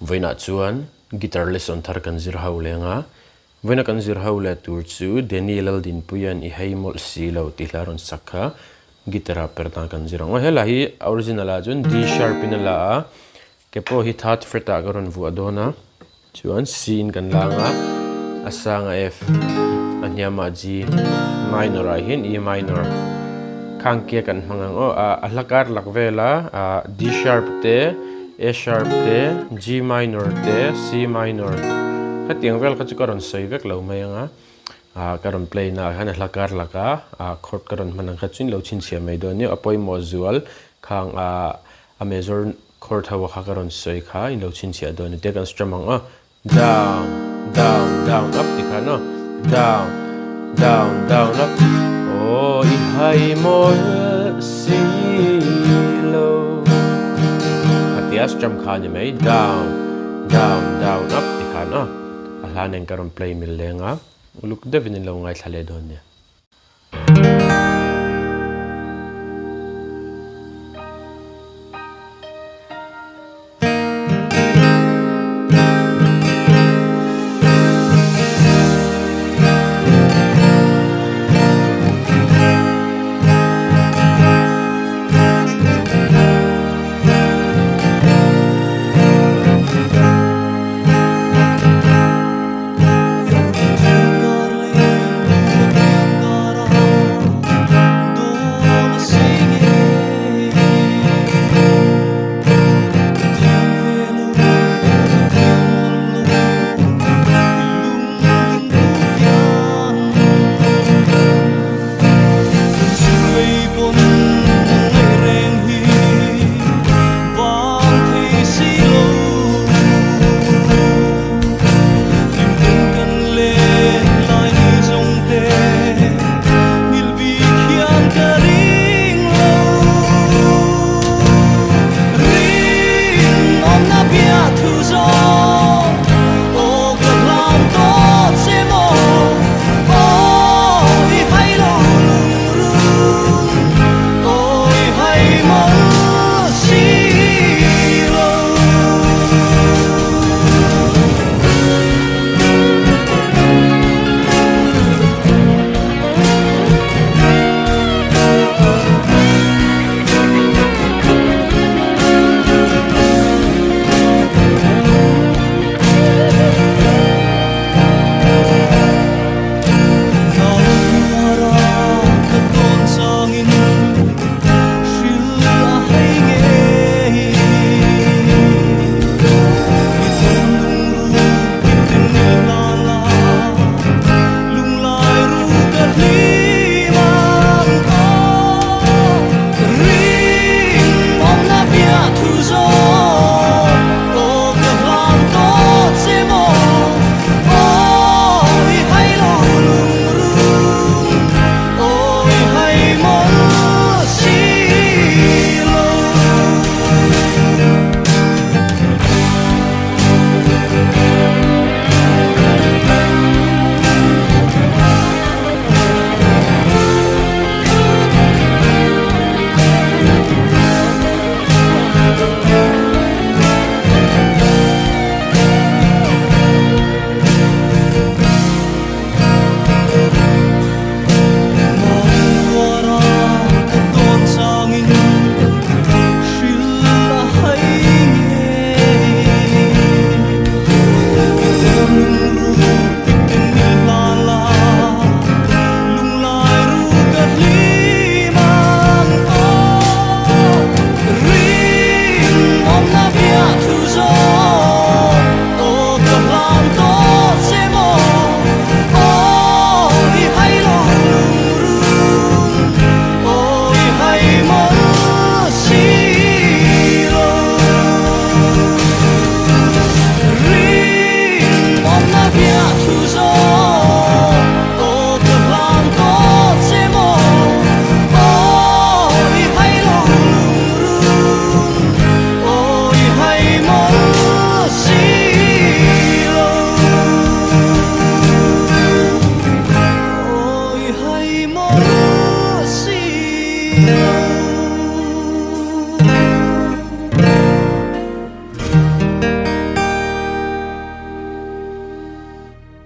Vawiinah chuan guitar lesson thar kan zir ho leng a, vawiina kan zir ho leh tur chu Danny Laldinpuia'n i hei mawlh si lo tih hla rawn sak kha guitar ah per dan kan zir ang. Aw helai hi a original ah chuan D sharp in a la a, ke pawh hi third fret ah ka rawn vuah dawn a, chuan C in kan la ang a, a sang a F, a hniam ah G, minor ah hian E minor khang kia kan hmang ang aw, a hla kar lak vel a, D sharp te, A sharp te, G minor te, C minor khatiang vel kha chu ka rawn sawi vek lo mai ang a, ka rawn play na ah khan a hla kar lak a, chord ka rawn hman ang kha chu in lo chhinchhiah mai dawn nia, a pawimawh zual khang a major Chord ho kha ka rawn sawi kha in lo chhinchhiah dawn nia kan strum ang aw down down down up ti khan aw down down down up aw i hai mawi si lo khatia strum kha ni mai down down down up ti khan aw a hla nen ka rawn play mil leng a uluk deuhin in lo ngaithla leh dawn nia.